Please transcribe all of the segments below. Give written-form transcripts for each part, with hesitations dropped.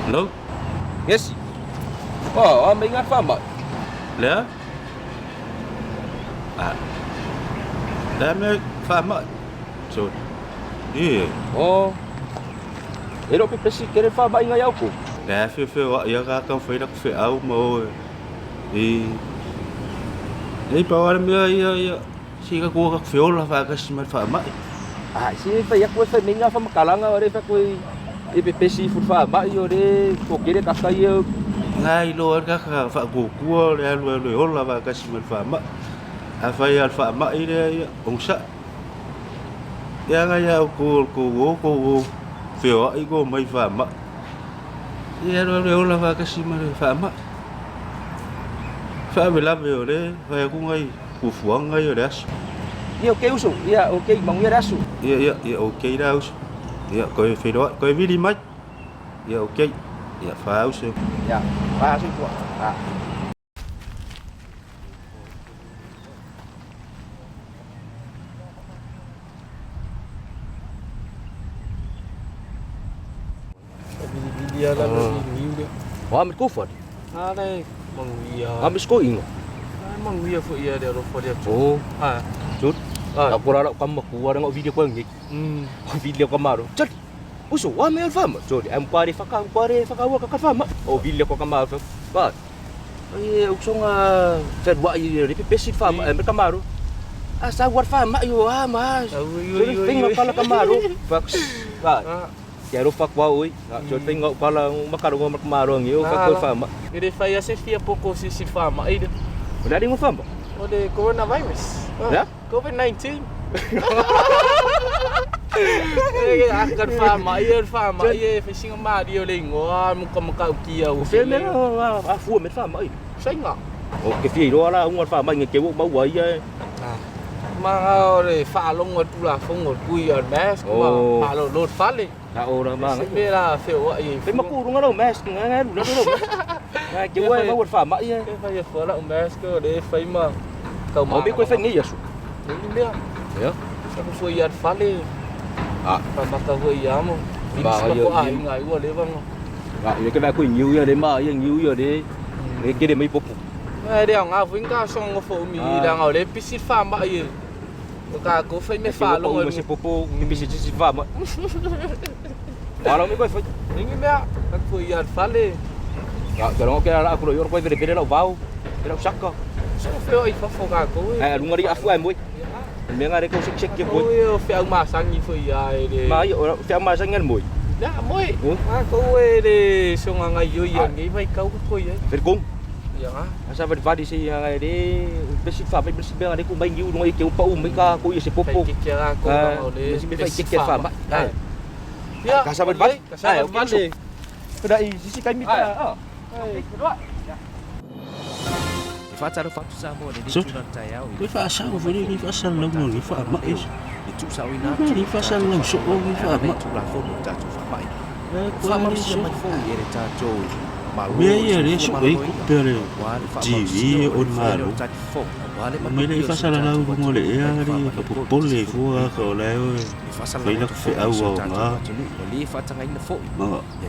Hello? Yes. Oh, a mai ngā whāmai. Lea? Ah. Lea me whāmai. So, yeah. Oh. E ro pe pesi kere whāmai ngai au ko. Lea whiu whiu a ia kā kau whaira ku wheau ma oe. I. Nei pa wara mea ia ia. Si ka kua ka whiola whakasi mai whāmai. Ah, si e whai aku e whai mai ngā whamakalanga o re whai koe e pe pesi fu whāmai o re ko kere ka kai e. Ngā i loa ka ka whakukua o le alu alu e ola whakasi mai whāmai. A whai al whāmai rea ia, ongsa. Ia nga ia o ko ko o ko o whio ai ko mai whāmai. Ia alu alu e ola whakasi mai whāmai. Whaawelawe o le whai aku ngai fuafuaga ia o le aso. Ia okay uso, ia okay manuia le aso. Ia ia ia okay la uso. Ia koe feiloai, koe vili mai. Ia okay. Ia fa uso. Ia, fa aso tua. Ah. Vilivili ala le niu lea. O a me kofa. A le manuia. A me sko ingo. A manuia fo ia le alofa le atu. Oh. A. Chut. A. A kora la kama ku ara ngo video ko ngi. O video ka maro. Chut. Uso wa me fama. Chut. Am kware whaka kware whaka wa ka fama. O video ko ka maro. Ba. E usonga fed wa i re pesi fama e me ka maro. A sa war fama yo a ma. Ui ui Finga ui. pala ka maro. Fax. Ba. A. Kia ro whakwa oi. Chut finga pala makaro ngo maro ngi o whakwa fama. E le fai ase fia poko si si fama ai le. O le ngo fama. O le coronavirus. Ya? COVID-19. E a ka fama ai fama ai e fisinga mari o le ingoa muka muka ukia o. Fe me a fua me fama ai. Sainga. O ke fia iroa la unga fa mai ke wo mau ai e. Ma o le whaalongo atu la fongo kui o mask ma Oh. whaalo lo fale. Na ora ma. Se me la feo ai. Fe maku runga lo mask nga nga lu lo. Nga ke wo mau fa mai e. Ke whai e whala o mask o le whai ma kau O me ko fe ngi yasu. Ni mea. Ya. Sa ko fui at fale. Ah. Pa maka fui amo. Ba, Ba ia, ko ai ia. ngai ua le vanga. Nga ile ke ba ko ngiu ya le ma ya ngiu ya le. Le ke le mai popo. Ai le nga fui nga song ngo fo mi Ah. la nga le pisi fa ma ai. O ka ko fai me fa lo mo se popo mi se se fa ma. Wala me ko fe. Ni mea ka fui at fale. Ya, ke ke la ko yo ko vere vere la vau. Vere saka. So feo ai fa fo ka ko. Ai lunga ri afu ai moi. Me nga re ko sek sek ke Ko boy. e o whiau masangi fo ia e le. Ma yo fe ma sangan moi. Na moi. Oh. Ma ko e le songa ngai yo ia Ah. ngai vai kau ko ia. Vere kong. Ia nga. Asa vadi vadi si nga re besi fa mai besi benga re ku mai ngiu ngai ke upa u mai ka ko ye se Fai popo. ke ke ra ko Ah, na o le. besi me fai ke ke fa ma. Ai. Ia. Ka sa vadi vadi. Ka sa vadi vadi. Ko dai sisi kai mi pa. Ah. Ai. So, koe whaasau whare ni whaasalau ni whaamai. Ni whaasalau so o ni whaamai. Mea ia le so e ku pere TV o malo. Mai le whaasalalau runga le ea re ka popole fua ka o le oe. Whai la ku au au ngā. Ma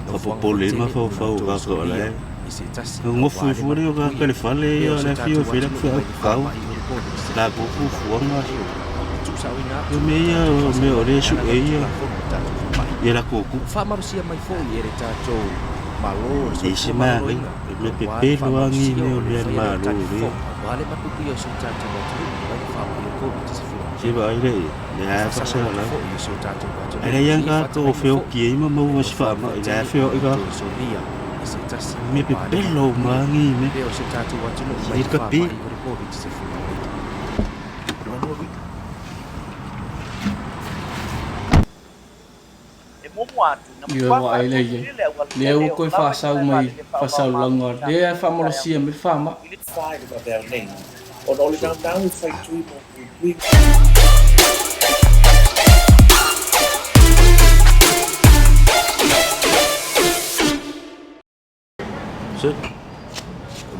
ka popole ma whau whau ka ka o le. Ka ngofu i fua leo ka ka le whale ia le whio whai la ku au kau. La ku ku fuanga. Yo me ia o me o le su e ia. Ia la ku ku. E se mā ngai. Me pe pelo angi me o le malo le. Se ba ai le le a whasalalau. Ai le ianga ka o whio ki e ima mau si whaama i le a whio i ka. Me pe pelo maangi me. Si ka pi. Ia wa ai le ia. Le ua koe whaasau mai whaasau langa. Le ai whamalosia me whama. Whai le mavea nei, ona o le naunau e whai tui mo pui pui. So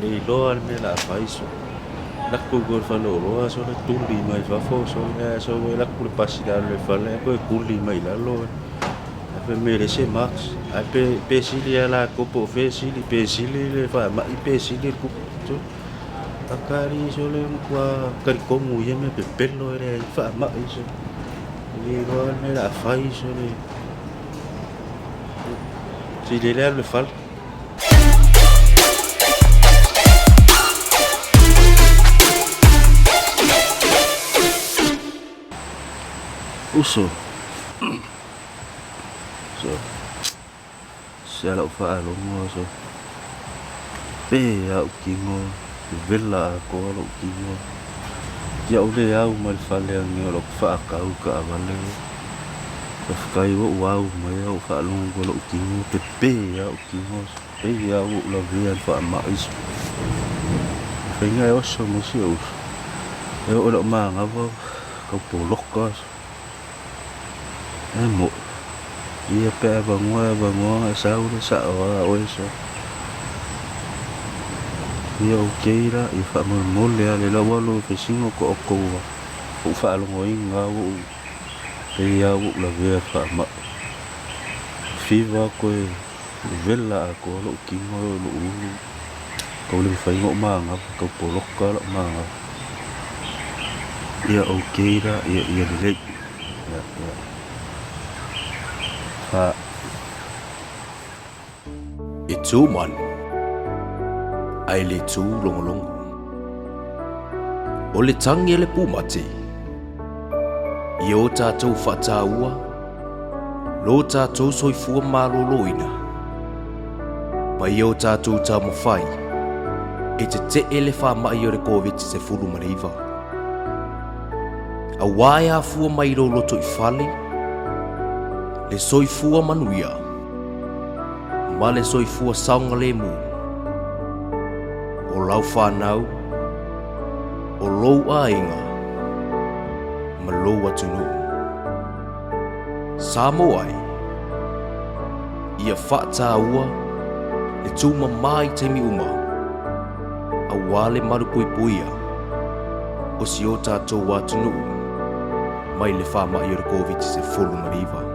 le iloa le mea la fai so. Laku ko le fale oloa so le tuli mai fafo so le so e laku le pasi la le fale ko e kuli mai lalo. Ae fai mai e leai se mask. Ae pe pe sili lava latou po o fea e sili, pe sili le faamai pe sili le kupu. So akalii so le matua talitonu i ia mea pepelo e leai faamai so. E le iloa le mea o le a fai so le sili ai le alu i le fale. Uso. So. Se lau faalogo so. Pe au tino, vela atoa lou tino. Ia ou le au mai le fale age o lou faatau taavale. Faafetai ua ou au mai a ou faalogo i lou tino, pepe lava ou tino. Pei lava ua ou lavea i le faamai. E faiga e oso ma si ou uso. E oo i lau manava tau poloka. E mo'i, ia pe a avanoa e avanoa ona e sau le sa'o a oe so. Ia okay la, ia faamolemole lava lea ua alu e fai sina o outou ua ou faalogoina lava ua ou pei lava ua ou lavea i le faamai. Fiva toe vela atoa lou tino e oo i lou ulu, tau le mafai ona ou manava, tau poloka lou manava. Ia okay la, ia ia lelei. Ia ia. Fa. E tu malu, ae le tu logologo. O le tagi a le pumate, ia o tatou faataua lo tatou soifua maloloina, ma ia o tatou taumafai e tete'e le faama'i o le Koviti-19. Auā e afua mai i lou lotoifale le soifua manuia ma le soifua saogalemu o lau fanau, o lou aiga ma lou atunuu. Samoa e, ia faataua le tumamā i taimi uma auā le malupuipuia o si o tatou atunuu mai le faama'i o le Koviti-19.